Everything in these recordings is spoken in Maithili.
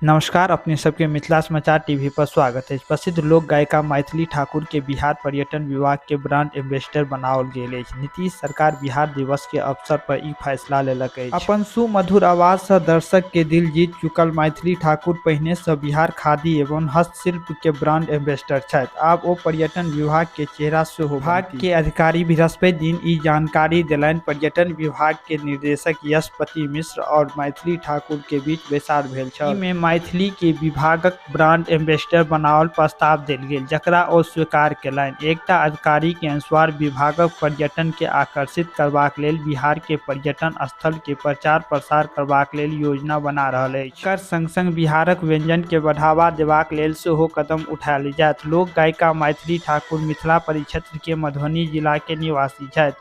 नमस्कार, अपने सबके मिथिला समाचार टीवी पर स्वागत है। प्रसिद्ध लोक गायिका मैथिली ठाकुर के बिहार पर्यटन विभाग के ब्रांड एम्बेसडर बनाओल गेल अछि। नीतीश सरकार बिहार दिवस के अवसर पर ई फैसला लेलक अछि। अपन सुमधुर आवाज से दर्शक के दिल जीत चुकल मैथिली ठाकुर पहिने से बिहार खादी एवं हस्तशिल्प के ब्रांड एम्बेसडर छथि। आब ओ पर्यटन विभाग के चेहरा सेहो विभाग के अधिकारी बृहस्पति दिन ई जानकारी देलनि। पर्यटन विभाग के निर्देशक यशपति मिश्र और मैथिली ठाकुर के बीच बैसार भेल छल। में मैथिली के विभागक ब्रांड एम्बेसडर बनाओल प्रस्ताव देल गेल, जकरा ओ स्वीकार केलनि। एकटा अधिकारी के अनुसार विभागक पर्यटन के आकर्षित करबाक लेल बिहार के पर्यटन स्थल के प्रचार प्रसार करबाक लेल योजना बना रहल अछि। एकर संग संग बिहारक व्यंजन के बढ़ावा देबाक लेल सेहो कदम उठायल जायत। लोक गायिका मैथिली ठाकुर मिथिला परिक्षेत्र के मधुबनी जिला के निवासी छथि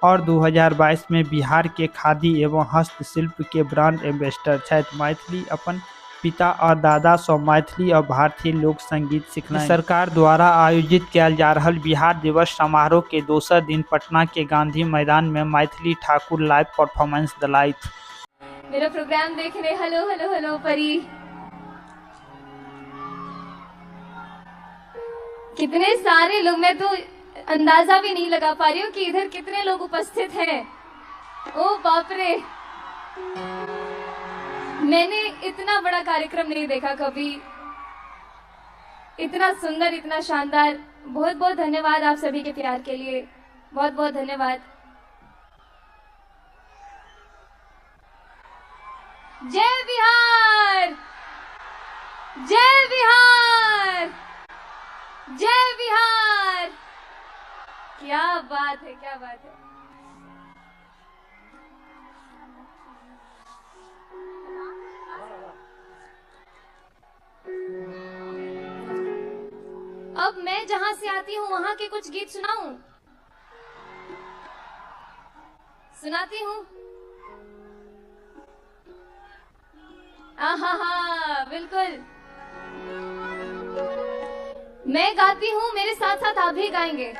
और 2022 में बिहार के खादी एवं हस्तशिल्प के ब्रांड एम्बेसडर छथि। मैथिली अपन पिता और दादा सँ मैथिली और भारतीय लोक संगीत सिखलनि। सरकार द्वारा आयोजित कयल जा रहल बिहार दिवस समारोह के दोसर दिन पटना के गांधी मैदान में मैथिली ठाकुर लाइव परफॉर्मेंस दिलाथि। मेरा प्रोग्राम देखने हेलो हेलो हेलो परी, कितने सारे लोग, मैं तो अंदाजा भी नहीं लगा पा रही हूँ कि इधर कितने लोग उपस्थित हैं। ओ बाप रे, मैंने इतना बड़ा कार्यक्रम नहीं देखा कभी, इतना सुंदर, इतना शानदार। बहुत बहुत धन्यवाद आप सभी के प्यार के लिए, बहुत बहुत धन्यवाद। जय बिहार, जय बिहार, जय बिहार। क्या बात है, क्या बात है। अब मैं जहां से आती हूँ वहां के कुछ गीत सुनाऊं? सुनाती हूँ। आहा हा, बिल्कुल मैं गाती हूँ, मेरे साथ साथ आप भी गाएंगे।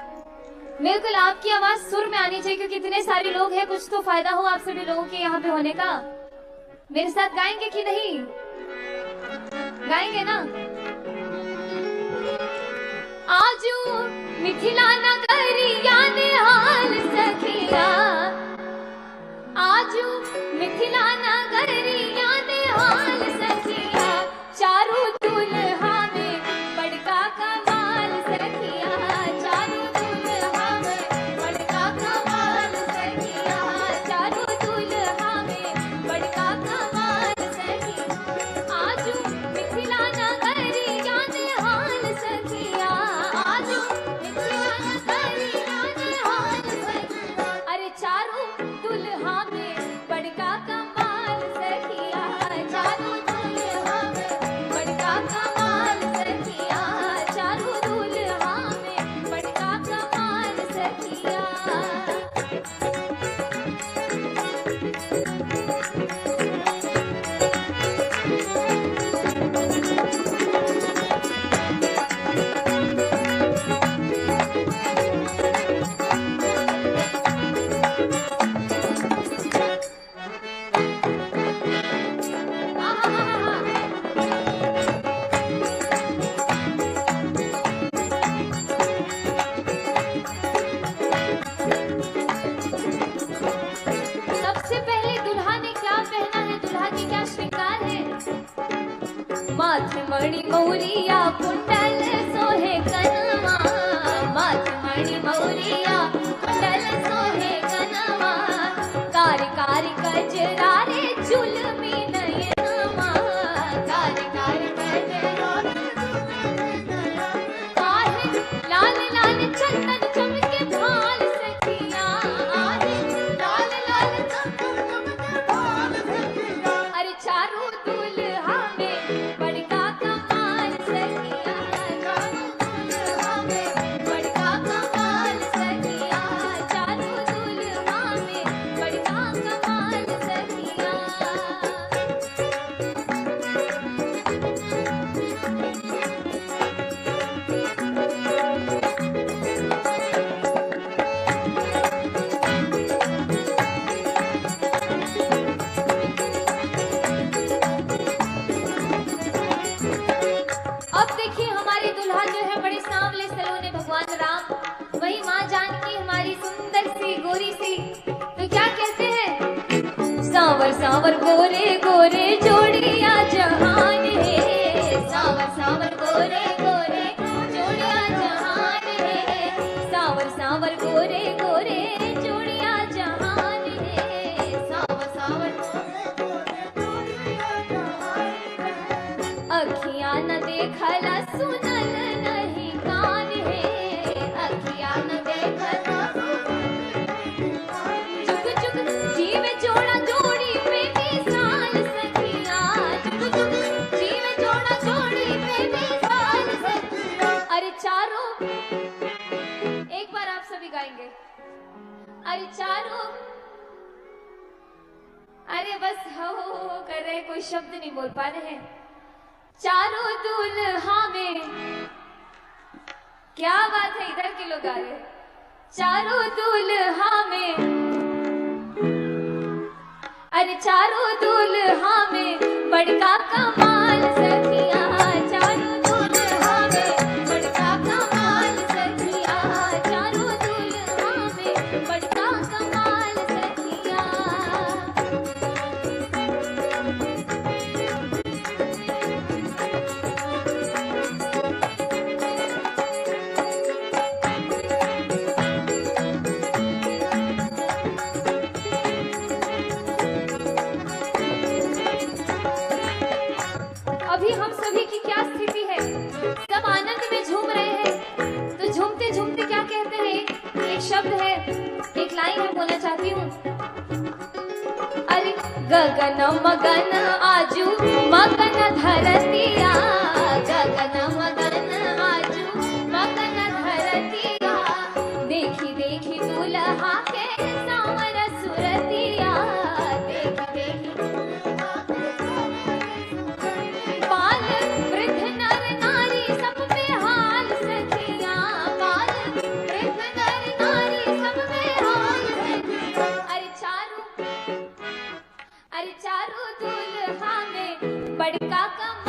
बिल्कुल आपकी आवाज सुर में आनी चाहिए, क्योंकि इतने सारे लोग हैं, कुछ तो फायदा हो आप सभी लोगों के यहाँ पे होने का। मेरे साथ गाएंगे कि नहीं? गाएंगे ना? आजू मिथिला नगरिया निहाल सखिया, आजू मिथिला नगरिया निहाल सखिया, चारू दुल्हा में बड़का कमाल सखिया, चारू दुल्हा में बड़का कमाल सखिया, चारू दुल्हा में बड़का कमाल सखिया, आजू मिथिला नगरिया निहाल सखिया, आजू मिथिला नगरिया निहाल सखिया, अरे चारू दुल्हा में बड़का कमाल सखिया, चारू दुल्हा में बड़का कमाल सखिया, चारू दुल्हा में बड़का कमाल सखिया। सबसे पहले दुल्हा ने क्या पहना है, दुल्हा के क्या श्रृंगार है? माथे मणि मौरिया कुंडल सोहे कनवा, माथे मणि मौरिया कुंडल सोहे कनवा, कार कार कजरारे जुलमी नयनवा, कार कार कजरारे आहे लाल लाल चंदन चमके भाल सखिया, आहे लाल लाल चंदन चमके भाल सखिया, अरे चारू दुल्हा में बड़का कमाल सखिया, चारू दुल्हा में बड़का कमाल सखिया। अब देखिए हमारे दुल्हा जो है बड़े सांवले सलोने भगवान राम, वही माँ जानकी हमारी सुंदर सी गोरी सी। तो क्या कहते हैं? सांवर सांवर गोरे गोरे जोड़िया जहान है, सांवर सांवर गोरे गोरे जोड़िया जहान है, सांवर सांवर गोरे गोरे जोड़िया जहान है, सांवर सांवर अखियां न देखला सुनल नहीं कान है, अखियां न देखला जुग जुग जीव जोड़ा जोड़ी पे मिसाल सखिया, जुग जुग जीव जोड़ा जोड़ी पे मिसाल सखिया। अरे चारों, एक बार आप सभी गाएंगे। अरे चारों, अरे बस हो कर रहे, कोई शब्द नहीं बोल पा रहे हैं। चारों दुल्हा में, क्या बात है, इधर के लोग आ रहे। चारों दुल्हा में, अरे चारों दुल्हा में बड़का कमाल सखिया, चारों दुल्हा में बड़का कमाल सखिया, चारों दुल्हा में बड़का कमाल सखिया। अभी हम सभी की क्या स्थिति है, सब आनंद में झूम रहे हैं। तो झूमते झूमते क्या कहते हैं, एक शब्द है, एक लाइन है, बोलना चाहती हूँ। अरे गगन मगन आजू मगन धरतिया, गगन मगन आजू मगन धरतिया, देखी देखी दुल्हा के सांवर सुरतिया, देखी देखी बाल वृद्ध नर नारी सब बेहाल सखिया, बाल वृद्ध नर नारी सब बेहाल सखिया। अरे चारों, अरे चारों दुल्हा में बड़का कमाल